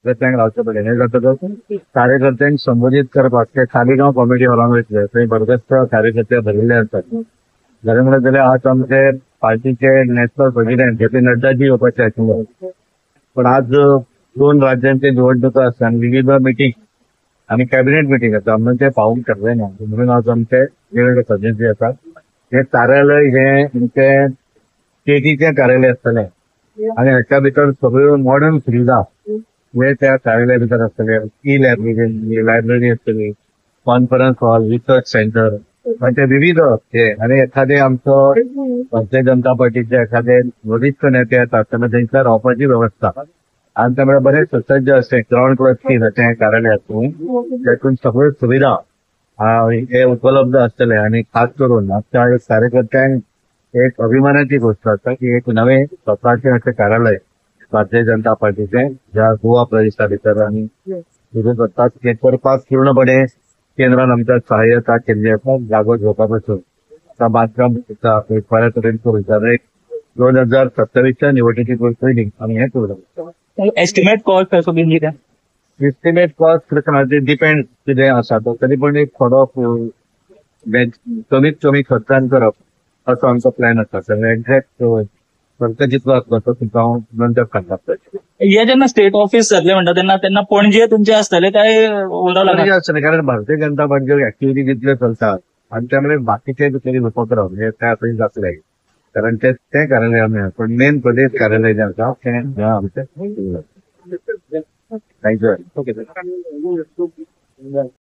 कार्यकर्त्यांक रावचें पडलें. हें जातकच कार्यकर्त्यांक संबोधीत करपाक ते सालिगांव कॉमेडी हॉलान वयतले, थंय भरगच्च कार्यकर्ते भरिल्ले आसात. जालें म्हणत जाल्यार आज आमचे पार्टीचे national president J P Naddaji येवपाचे आशिल्ले, पण आज 2 राज्यांचे निवडणुका आसा आनी विविध मिटींग आनी कॅबिनेट मिटींग आसा, म्हणून ते पावूंक शकले ना. म्हणून आज आमचे देवेंद्र फडणवीस जे आसा, हे कार्यालय हे आमचे स्टेटीचें कार्यालय आसतलें आनी हाच्या भितर सगळ्यो मॉडर्न सुविधा हे त्या कार्यालया भितर आसतले. ई लायब्ररी, लायब्ररी आसतली, कॉन्फरन्स हॉल, रिसर्च सेंटर, म्हणजे विविध हे. आनी एखादे आमचो भारतीय जनता पार्टीचे एखादे वरिश्ठ नेते येतात तेन्ना तेंच्या रावपाची वेवस्था आनी त्यामुळे बरेच सुसज्ज अशें ग्रावंड प्लस 3 अशें हें कार्यालय आसून तातूंत सगळ्यो सुविधा हे उपलब्ध आसतले. आनी खास करून आमच्या कार्यकर्त्यांक एक अभिमानाची गोष्ट आसा की एक नवें स्वताचें अशें कार्यालय भारतीय जनता पार्टीचें ज्या गोवा प्रदेशा भितर आमी सुरू करतात, तें करपाक पूर्णपणे केंद्रान आमकां सहाय्यता केल्ली आसा. जागो घेवपा पासून आतां बांदकाम आसा, बऱ्या तरेन करूं. एक 2027च्या निवडणुकी पयलीं आमी हें करूं. एस्टिमेट कॉस्ट असो बीन कितें? एस्टिमेट कॉस्ट डिपेंड कितें आसा तो, तरी पण एक थोडो कमीत कमी खर्चान करप असो आमचो प्लॅन आसा. तर एक्झॅक्ट खर्च जितलो आसलो तो तुमकां हांव नंतर सांगता. हे जेन्ना स्टेट ऑफिस जातले म्हणटा तेन्ना तेन्ना पणजे तुमचे आसतले काय ओवरऑल? पणजे आसतले, कारण भारतीय जनता पार्टीच्यो एक्टिविटी जितल्यो चलतात आनी त्यामुळे बाकीचे तरी उपक्रम हे त्या थंय जातले, कारण ते कार्यालय आमी, पण मेन प्रदेश कार्यालय जें आसा तें आमचें. Thank you. Okay sir.